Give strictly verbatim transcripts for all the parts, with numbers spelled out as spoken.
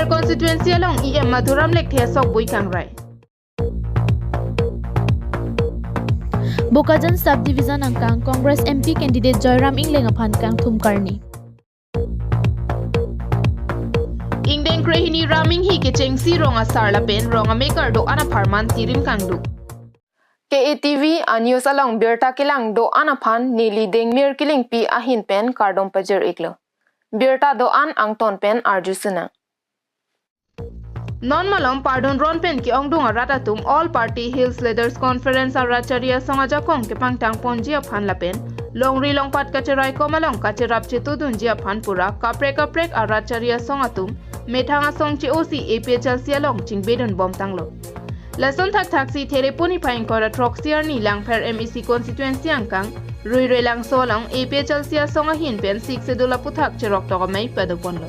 Constituency along E M Madhuram Lekthe asokbui kangrai. Bokajan Subdivision angkang Congress M P candidate Joyram Engleng aphan kangthum karni. Ingdeng krehini Raminghi kechengsi rong asar lapen rong amekar do-an apharman tirim kangduk. K A T V a-news along birta kelang do-an aphan neli Dengmir Killingpi ahin pen kardom pajir-iklo. Birta do-an angton pen arju sinang. Non malom pardon ron pen ke-ongdung arat atum All Party Hills Leaders Conference arat chari asong ajakong kepangthang ponji aphan lapen longri longpat kacherai kom along kacherap chetudunji aphan pura kaprek kaprek arat chari asong atum methang asong che-osi A P H L C along chingbedun bomtanglo. Lason thakthaksi Therepuni phai ingkoi ra throksi arni Langpher M A C constituency angkang Ruirelangso along A P H L C asong ahin pen Sixth Schedule aputhak cheroktok amei padoponlo.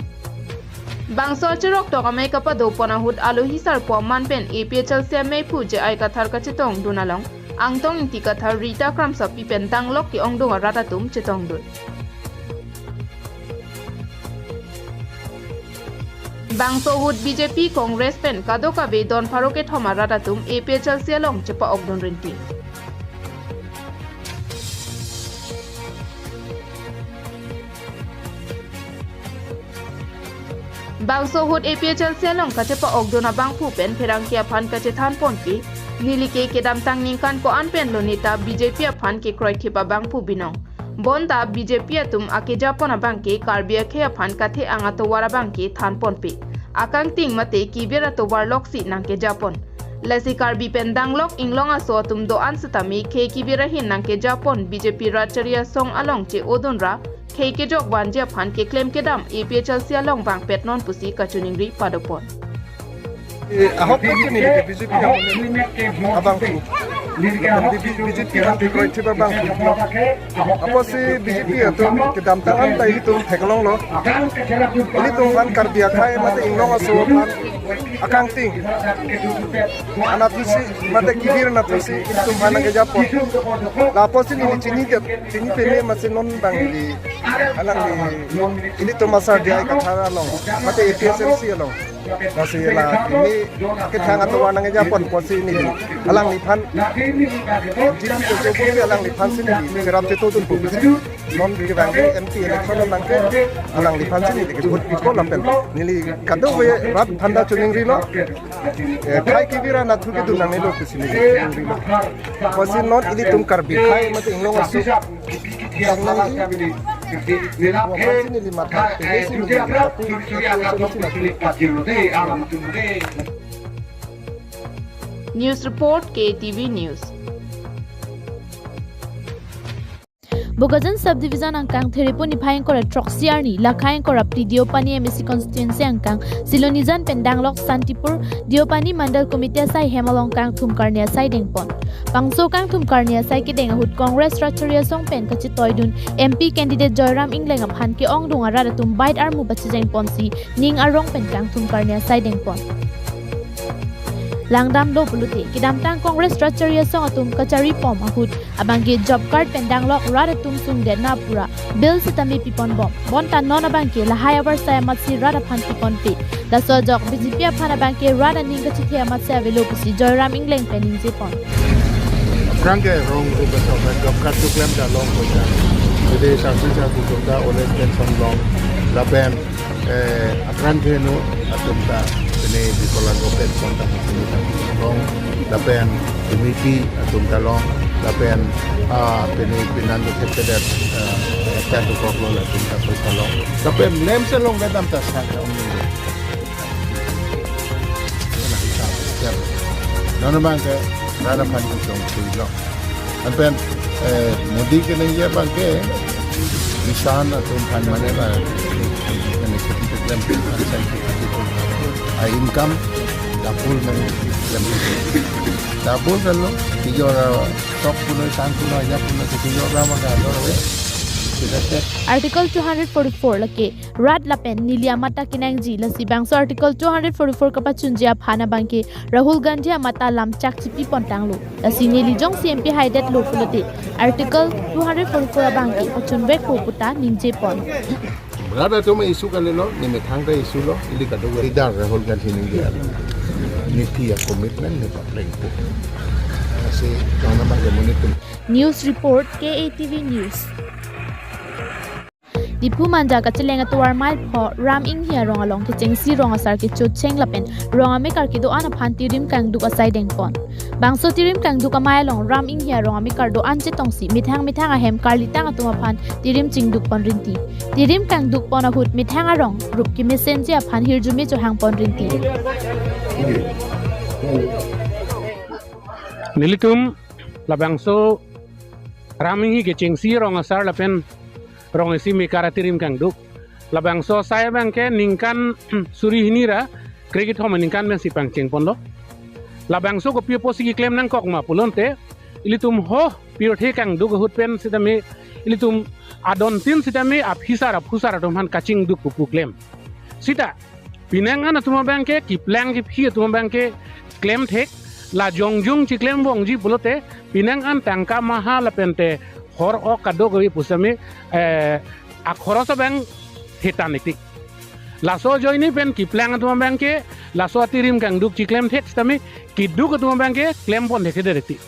Bangso cheroktok amei kapadopon ahut alohi sarpo aman pen A P H L C ameiphu J I Kathar kachetongdun along Angtong Ingti Kathar, Rita Kramsapi pen danglok ke-ongdung arat atum chetongdun. Bangso ahut B J P, Congress pen kadokave don pharo kethom arat atum A P H L C along chepa-okdun rinti. Bangso ahut A P H L C along kachepa-okdun abangphu pen pherangke aphan kachethan ponpe, neli ke kedamtang ningkan ko-an pen lo neta B J P aphan kekroithip abangphu binong. Bonta B J P atum akejapon abangke Karbi akhei aphan kathe-ang atovar abangke thanponpe. Akangting mate kivir atovar loksi nangkejapon. Lasi Karbi pen danglok inglong aso atum do-an setame khei kivir ahin nangkejapon B J P rat chari asong along che-odun ra khei kejok vanji aphan keklem kedam A P H L C along vangpet non pusi kachiningri padopon. Eh, ahok pen ke neli ke B J P ahok abangphu. Lapen B J P abang kekroithip abangphu. Apotsi B J P atum kedamtang an ta ilitum theklonglo. Ilitum aphan Karbi akhei mate inglong aso aphan akangting anatthusi mate kivir anatthusi ilitum aphan nangkejapon. La apotsi neli chini det, chini peme masi non abang neli alangli ilitum asar J I Kathar along mate A P H L C along. Lasi la kimi kethang atovar nangkejapon apotsi neli alangliphan jiti keso apotsi alangliphan si neli cherap chetudunpo pusi. Non kevang ke M P election along ke alangliphan si neli ke vote pipo lapen neli kadokave rat aphanta chiningrilo. Eh, khei kivir anatthu kedun nangnelo pusi neli chiningrilo. Apotsi non ilitum Karbi akhei mate inglong aso. News report, K T V News. Bokajan Subdivision angkang Therepuni phai ingkoi ra throksi arni, lakhai ingkoi ra phli Deopani M A C constituency angkang Silonijan pen danglok Santipur Deopani Mandal Committee asai hem along kangthum karni asai dengpon. Bangso kangthum karni asai kedeng ahut Congress rat chari asong pen kachetoidun M P candidate Joyram Engleng aphan ke-ongdung arat atum bait armu pachejengponsi ning arong pen kangthum karni asai dengpon. Langdamlo pulote kedamtang Congress rat chari asong atum kacharipom ahut abangke job card pen danglok rat atum sungdet na pura bill setame piponbom. Bonta non abangke lahai avarsai amatsi rat aphan piponpe. Laso ajok B J P aphan abangke rat aning kachethe amatsi avelo pusi Joyram Engleng pen ningjepon. Aphrang ke rong ru betok pen job card tu klem ta long ko ja. Jadi saksi saksi tu ta oleh pension long lapen, eh, aphrang ke no atum ta pini di kolan ko pension ta sini ta long lapen committee atum ta long lapen, ah, pini pinan ke kedet, eh, kan tu kok lo la atum ta pesa long lapen lem se long kedam ta sa ka ong. Nona bang ke rana phan kusong tuilong. Anpen, eh, Modi ke nangji abangke Kisan atum aphan mane la, mane kheti keklem, a income double mane klem. Double kalau tiga orang sok puno, sang puno, aja puno, tiga orang maka ada orang. Sudah cek. Article two hundred forty-four lake rat lapen neli amat ta kenangji, lasi bangso Article two hundred forty-four kapachunji aphan abangke Rahul Gandhi amat ta lam chak chipipontanglo. Lasi neli jongsi M P haidetlo pulote Article two hundred forty-four abangke pachunvekpo puta ningjepon. Brother atum issue kalilo, ne methang ta issue lo, ili kadokave leader Rahul Gandhi ningje alo. Ne pi a commitment ne paplengpo. Lasi, kona ba munitum. News report, K A T V News. Diphu Manja kacheleng atovar mile pho Ram Inghi arong along kechengsi rong asar kechocheng lapen rong amekar kedo-an aphan tirim kangduk asai dengpon. Bangso tirim kangduk amei along Ram Inghi arong amekar do-an chetongsi methang methang ahem karlitang atum aphan tirim chingdukpon rinti. Tirim kangdukpon ahut methang arong rup kemesenji aphan hirjume chohangpon rinti. Nelitum labangso Ram Inghi kechengsi rong asar lapen rong isi mekar atirim kangduk. Labangso asai abangke ningkan suri hini ra krekethom aningkan pensi pangchengponlo. Labangso kopi apotsi keklem nangkok ma pulote, ilitum ho pirthe kangduk ahut pen sitame, ilitum adontin sitame aphitsar aphusar atum aphan kachingduk pu pu klem. Sita, penang an atum abangke, keplang kephi atum abangke klem thek, la jongjong chiklem bongji pulote, penang an tangka maha lapente hor ok kadokave pusitame, eh, akhoros abang hetan ikti. Laso ajoine pen keplang atum abangke, laso atirim kangduk chiklem thek sitame, keduk atum abangke klempon thekthedet ikti.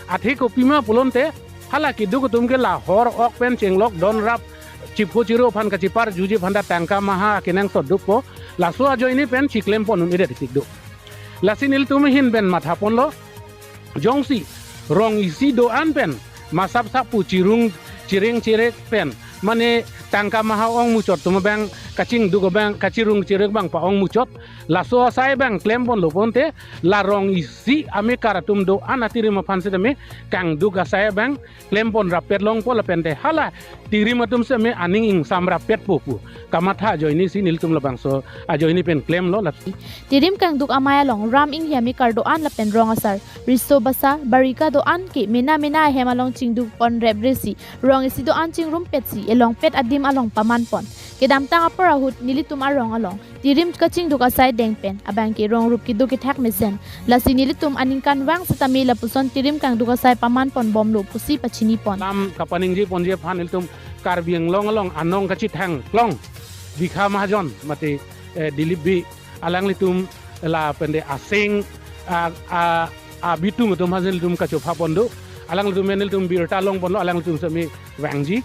Athe kopima pulote, hala keduk atum ke la hor ok pen chenglok don rap, chipho chiro aphan kachiparjuji aphan ta tangka maha kenangsot dopo, laso ajoine pen chiklempon un-edet ikti do. Lasi nelitum ahin pen mathaponlo, jongsi rong isi do-an pen, masap sap pu chirung chireng chirek pen, mane tangka maha ongmuchot atum abang, kachingduk abang, kachirung chirek abang pa-ongmuchot, laso asai abang klemponlo pulote, la rong isi amekar atum do-an atirim aphan sitame kangduk asai abang klempon rappet longpo lapente hala tirim atum sitame aning ingsam rappetpo pu kamatha ajoinesi nelitum labangso ajoine pen klemlo la. Tirim kangduk amei along Ram Inghi amekar do-an lapen rong asar, riso basa, barika do-an ke mena mena ahem along chingdukpon represi, rong isi do-an chingrumpetsi elongpet adim along pamanpon. Kedamtang apor ahut nelitum arong along tirim kachingduk asai deng pen abangke rong rup kedo kethak mesen. Lasi nelitum aningkanvang sitame lapuson tirim kangduk asai pamanponbomlo pusi pachinipon. Lam kapaningjeponji aphan nelitum Karbi Anglong along anong kachethang klong Bikha Mahajon mate, eh, Dilip Bey, alanglitum lapente aseng a, a, abitung atum aphan nelitum kachophapon do. Alanglitum pen nelitum birta longponlo, alanglitum sitame vangji.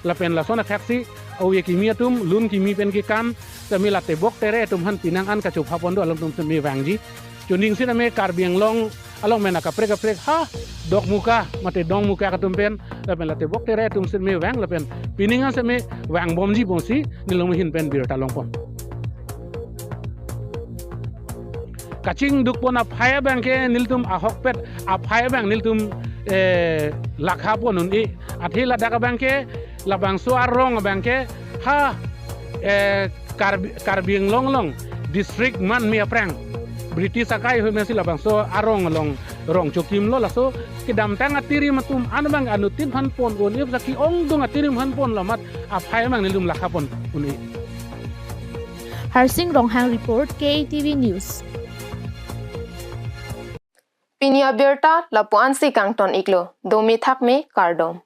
Lapen lason athaksi, ove kimi atum, lun kimi pen kekan, sitame la tebok tere atum aphan penang an kachophapon do, alangtum sitame vangji. Chuning sitame Karbi Anglong along mena kaprek kaprek ha, Dokmoka mate Dongmukak atum pen, lapen la tebok tere atum sitame vang, lapen pining an sitame vangbomji pusi nelitum ahin pen birta longpon. Kachingdukpon aphai abangke nelitum ahokpet aphai abang nelitum, eh, lakhapon un-e. Athe ladak abangke labangso arong abangke ha, eh, Karbi, Karbi Anglong along district manme aphrang British akai ahut mesi labangso arong along rong chokimlo, laso kedamtang atirim atum an abang anuttin aphan pon un-e, saki ongdung atirim aphan ponlo amat aphai abang nelitum lakhapon un-e. Harsing Ronghang report, K A T V News. Pini abirta lapu-ansi kangton iklo, dome thakme kardom.